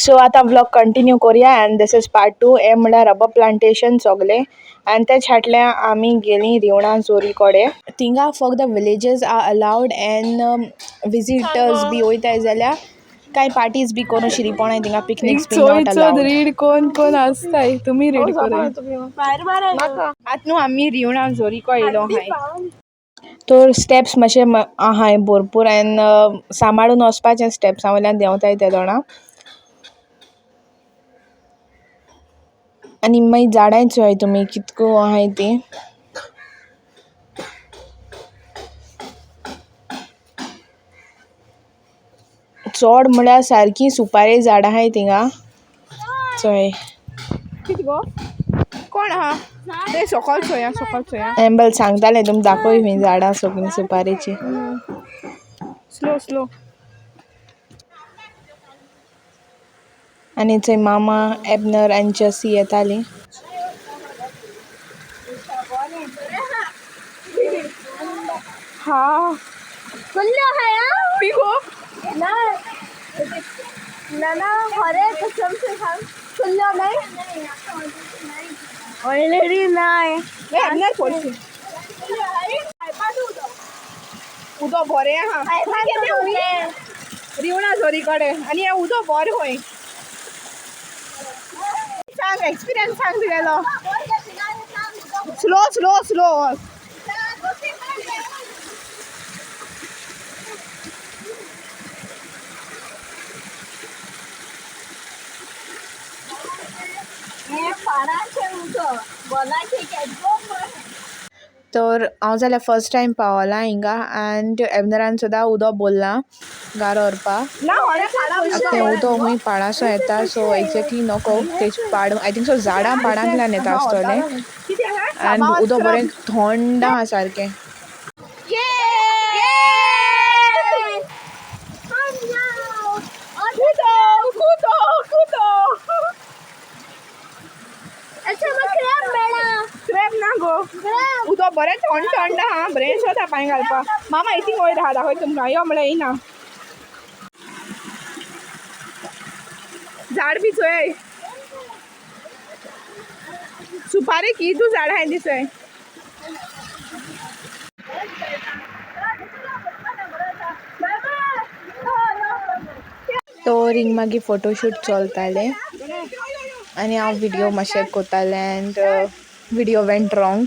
So आतां vlog continue कोरया and this is part two. हें म्हळ्यार रबर प्लांटेशन सोगलें आनी तेच फाटल्यान आमी गेलीं रिवणा जोरी कोडे. थिंगा फोक्त villagers are allowed and visitors बी वोयताय जाल्यार कांय पार्टीज बी कोरूं शिरीपोणाय थिंगा picnics be not allowed. Read कोण कोण आसताय तुमी रीड कोराय. आतां न्हू आमी रिवणा जोरीको येयलो आहाय. तर स्टेप्स मातशे आहाय भोरपूर एन्ड सांबाळून वचपाचें स्टेप्सां वयल्यान देंवताय तेदोणा. आनी मागीर झाडांय चोयाय तुमी कितको आहाय तीं. चोड म्हळ्यार सारकी सुपारी झाडां आहाय थिंगा चोय. कित गो कोण आहा ते सोकोल चोया सोकोल चोया. एम्बल सांगतालें तुमी दाखय खंय झाडां सगळीं सुपारेचीं. Slow slow. आनी थंय मामा एबनर आनी जसी येतालीं. हा पी गो. ऑलरेडी नाय. एबनर पोरशी उदो बोरें आहा. रिवणा जोरी कडे आनी हें उदो बोरें खंय. सांग एक्सपिरियन्स सांग तुगेलो. स्लो स्लो स्लो वच. तर हांव जाल्यार फर्स्ट टायम पावलां हिंगा एन्ड एबनरान सुद्दां उदक बोल्लां घार व्हरपा. तें उदक खूंय पाडासो येता सो एग्जॅक्टली नको तेज पाड I think so झाडां पाडांतल्यान येता आसतोलें. एन्ड उदक बरें थंड आहा सारकें. कुदो कुदो कुदो. क्रॅब ना गो. उदक बरें थंड थंड आहा बरें शोता पांय घालपा. मामा इथिंग वयर आहा दाखय तुमकां यो म्हळ्यार येयना. झाड बी चोय सुपारी की तूं झाड आहाय दिसय. तो हिंग मागीर फोटोशूट चलतालें आनी हांव व्हिडियो मातशें कोत्तालें एन्ड व्हिडियो वेंट रॉंग.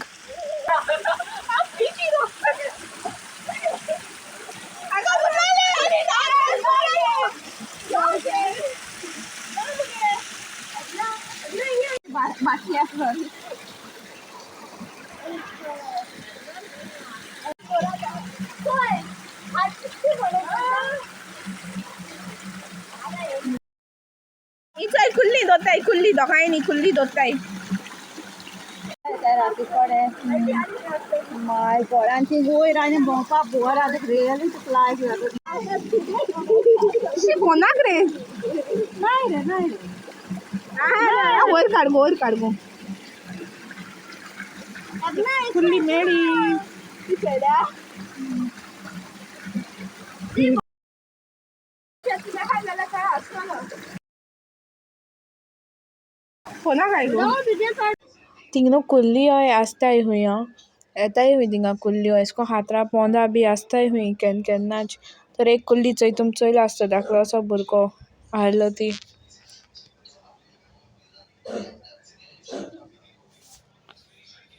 चल कुल्ली दोताय कुल्ली दोगांयनी कुल्ली दोताय. माय गॉड आनी ती वयर आनी भोंवपा बोर आतां रियली तुका लायक शी फोनाक रे. नाय रे नाय रे. वयर काड गो वयर काड गो. कुल्ली मेळ्ळी. फोनाक I go. थिंग न्हू कुल्लीय आसताय खूंय येताय खूंय थिंगा कुल्ल्यो एशे कोन हातरा पोंदा बी आसताय खूंय केन्ना केन्नाच. तर एक कुल्ली चोय तुमी चोयला आसतो धाकलोसो भुरगो आहलो ती.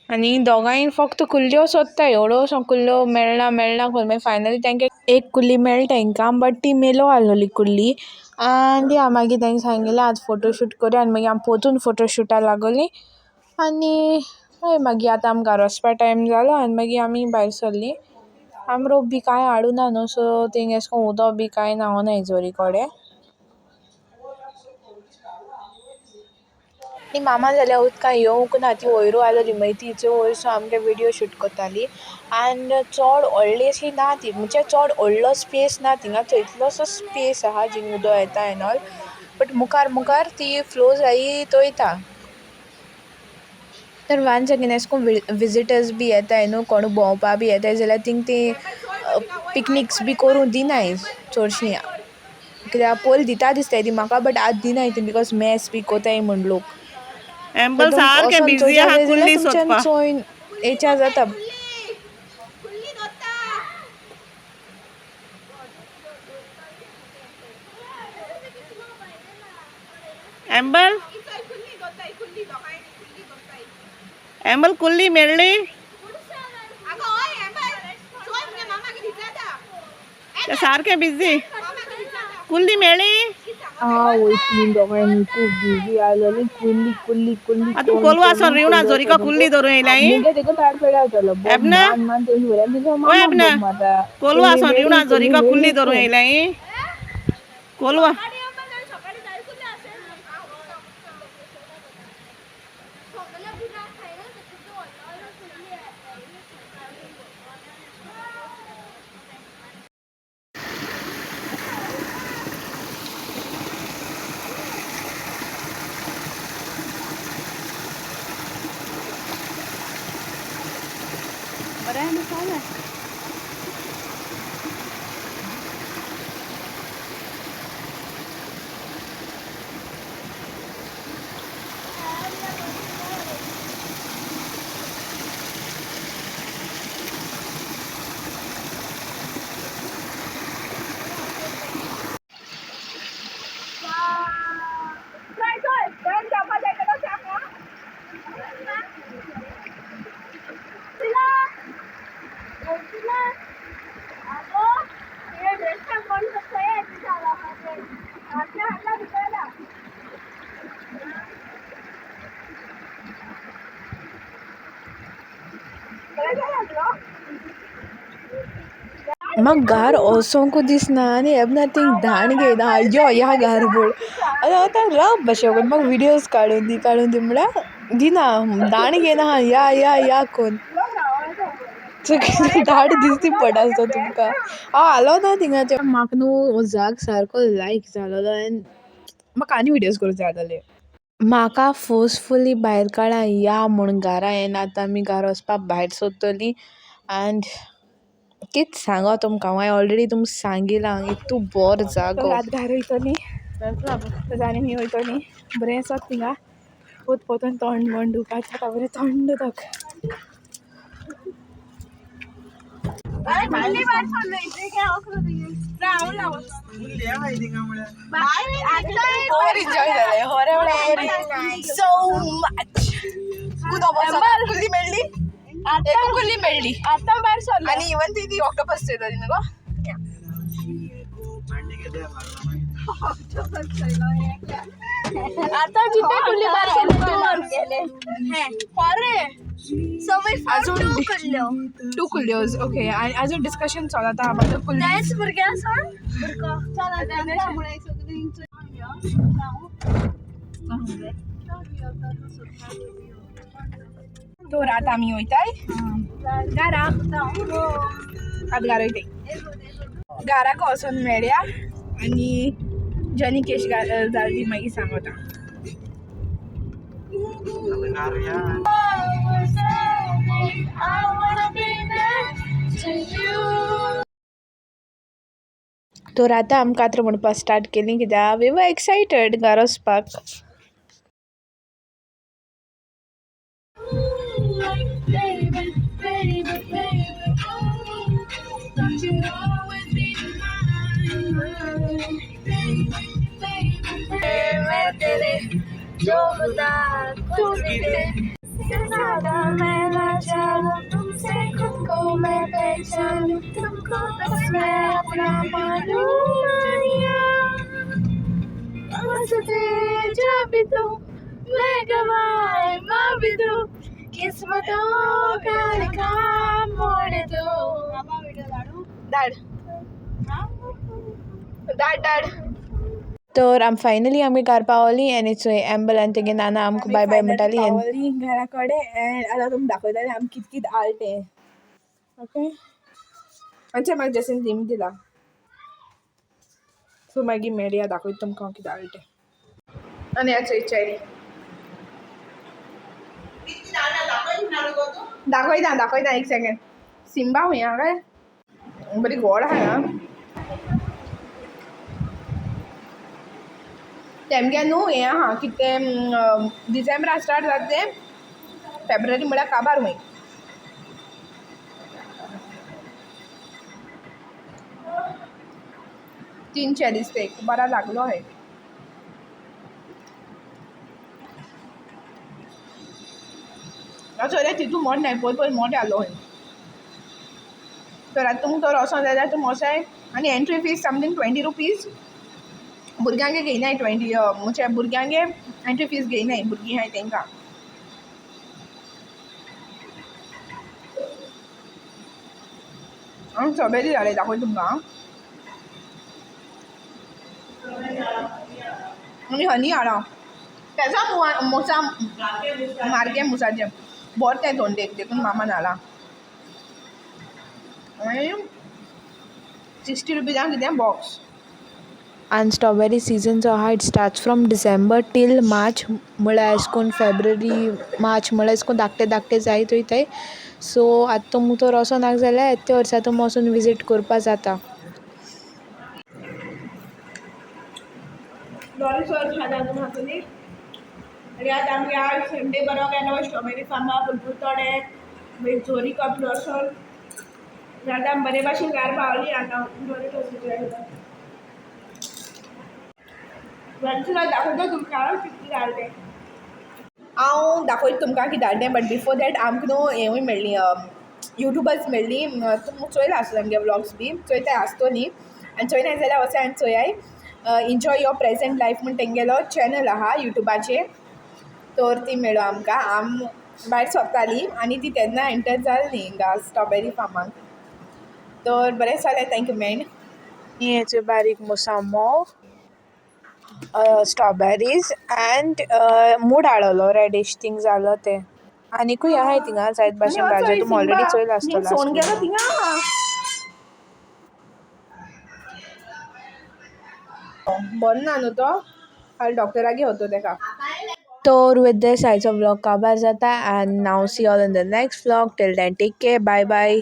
आनी दोगांय फक्त कुल्ल्यो सोदताय एवढ्योश्यो कुल्ल्यो मेळना मेळना कोन्न मागीर फायनली तेंकां एक कुल्ली मेळटा तेंकां बट ती मेलो आहलोली कुल्ली. एन्ड या मागीर तेंक सांगिल्लें आतां फोटोशूट कोरया आनी मागीर आमी पोरतून फोटोशुटा लागोलीं. आनी हय मागीर आतां आमकां घारा वचपा टायम जालो आनी मागीर आमी भायर सरलीं. आमी रोप बी कांय हाडुना न्हू सो तींग एशे कोन उदक बी कांय न्हांवनाय जोरी कोडे. ती मामा जाल्यार उदकां येवंक ना ती वोयरू आसलोली मागीर ती चोय वयर सावन आमगे विडियो शूट कोत्ताली. एन्ड चोड व्हडलीशी ना ती म्हणजे चोड व्हडलो स्पेस ना थिंगा इतलोसो स्पेस आहा जिंग उदक येता एन्ड ऑल बट मुखार मुखार ती फ्लो जायत वोयता. तर वन्स अगेन एशे कोन विजिटर्स बी येताय न्हू कोणू भोंवपा बी येताय जाल्यार थिंग ती पिकनिक्स बी कोरूं दिनाय चोडशीं. कित्याक पयल दिता दिसताय ती म्हाका बट आतां दिनाय ती because mess बी कोताय म्हूण लोक. एम्बल तुमकां सारकें वचोन बिजी चोवच्या आहा जाय जाल्यार कुल्ली तुमच्यान सोदपाक. चोयन येच्या जाता. एम्बल एम्बल कुल्ली मेळ्ळी? ते सारकें बिजी. कुल्ली मेळ्ळी? आवय ती दोगांयनी खूब बिजी आसलेली कुल्ली कुल्ली कुल्ली आतां कोण कोलवा कोण आसून रिवणा कुल्ल्यो जोरिका सोदून कुल्ली धरून येयल्याय. मुगे देखून ताड पेडा जातालो बोब एबना मान मान तेजी फुड्यान तेजो ओ मामा एबना बोब मारता कोलवा कुल्ली आसून मेळ्ळी रिवणा कुल्ली जोरिका मेळ्ळी कुल्ली धरून कोण. येयल्याय. कोलवा म्हाका घार वोसोंकू दिसना आनी एबना थिंग धाण घेयना यो ह्या घार बोल. आनी हांव ताका राव बशें म्हाका विडियोज काडून दी काडून दी म्हळ्यार दिना दाण घेयना आहा या या या कोन्न. धाड दिसती पड आसतो तुमकां हांव आलो ना थिंगाचे. म्हाका न्हू हो जाग सारको लायक जालोलो एन्ड म्हाका आनी विडियोज करूं जाय जालोले. म्हाका फोर्सफुली भायर काडा या म्हूण घारा येना आतां आमी घारा वचपा भायर सोदतलीं एन्ड कित सांगो तुमकां हांवें ऑलरेडी तुमकां सांगिलां इतू बोर जागो. रात घार वयतली आनी मी वयतली बरें सोद थिंगा पोत पोतून तोंड बोंड धुवपाक जाता बरें थंड उदक. बोर एन्जॉय जालें होरे म्हळ्यार सो मच. कुल्ली मेळ्ळी, एक कुल्ली मेळ्ळी आतां भायर सरलो. आनी इवन ती ऑक्टोपस चोयतली न्हू गो. आतां जिते कुल्ली भायर सरली अजून टू कुल्ल्योज ओके. आनी अजून डिस्कशन चलता अबाउट the कुल्ली. तर आतां आमी वयताय घारा. आतां घारा वयताय. घाराक वचोन मेळया आनी जनी केश जाली ती मागीर सांगता. तर आतां आमी कात्र म्हणपाक स्टार्ट केली कित्याक वी वर एक्सायटेड घरा वचपाक. धाड धाड धाड. तर आमी फायनली आमी घार पावली आनी चोय एम्बल आनी तेगे नाना आमकां बाय बाय म्हणटाली. पावली घरा कडेन एन्ड आतां तुमकां दाखयतलें आमी कित कित हाडलें तें. ओके आनी म्हाका जेसीन लीम दिला सो मागीर मेळया दाखयता तुमकां हांव कितें हाडलें तें. आनी चोय चेरी दाखयता दाखयता एक सेकेंड. सिम्बा खंय आहा काय? बरी गोड आहा. तेमगे न्हू हें आहा कितें तें डिसेंबरा स्टार्ट जाता तें फेब्रुवारी म्हळ्यार काबार वंय. तीन चेरीज ते बरा लागलो है. चोयल्यार तितू मोठो नाय, पयर पयर मोठे आसलो खंय. तर आतां तुमकां तर वचों जाय जाल्यार तुमी वोसाय. आनी एंट्री फीज समथींग 20 रुपीज. भुरग्यांगे घेयनाय 20, म्हणजे भुरग्यांगे एंट्री फीज घेयनाय, भुरगीं आहाय तेंकां. हांव स्ट्रॉबेरी जाले दाखयता तुमकां. आनी हनी हाडा तेजा मोसा मारगे मुसाचें बरें तें तोंडेक देखून मामान हाडलां. आनी 60 रुपीजांक कितें बॉक्स. आनी स्ट्रॉबेरी सीजन जो आहा it starts from December till March, म्हळ्यार अशें कोन्न फेब्रुवरी मार्च म्हळ्यार अशें कोन्न धाकटे धाकटे जायत वोयताय. सो आतां तुमकां तोर वोसों नाका जाल्यार येता वर्सा तुमी वोसोन विजीट कोरपा जाता. डॉरिसोर खाला तुमी. आनी आतां आमगे आज संडे बरो गेलो. स्ट्रॉबेरी फार्मा भरपूर थोडे, मागीर जोरी कप वचोन आतां आमी बरे भाशेन घार पावली. आतां डॉरिटोस दाखयता तुमकां कितलें जालें तें. हांव दाखयता तुमकां कितें जालें तें, बट बिफोर that आमकां न्हू हेंवूय मेळ्ळी, युट्यूबर्स मेळ्ळी. तुमी चोयला आसतलें आमगे व्लॉग्स बी चोयताय आसतोली, आनी चोयनाय जाल्यार वचाय आनी चोयाय. एन्जॉय your present life म्हूण तेंगेलो चॅनल आहा युट्यूबाचेर. तर ती मेळ्ळो आमकां, आम भायर सोदताली आनी ती तेन्ना एंटर जाल्ली हिंगा स्ट्रॉबेरी फार्माक. तर बरें जालें तेंकां मेळ्ळ. हें बारीक मोसांबो, स्ट्रॉबेरीज अँड मूड हाडलो, रेडीश थिंग जालो तें. आनिकूय आहाय थिंगा जायत भाशेन भाजयो, तुमी ऑलरेडी चोयला आसतलो. सोन गेलो थिंगा बरो ना न्हू तो, काल डॉक्टरागे व्हरतो तेका. तर विथ this आयचो व्लॉग काबार जाता and now see all in the next vlog. Till then take care, bye bye.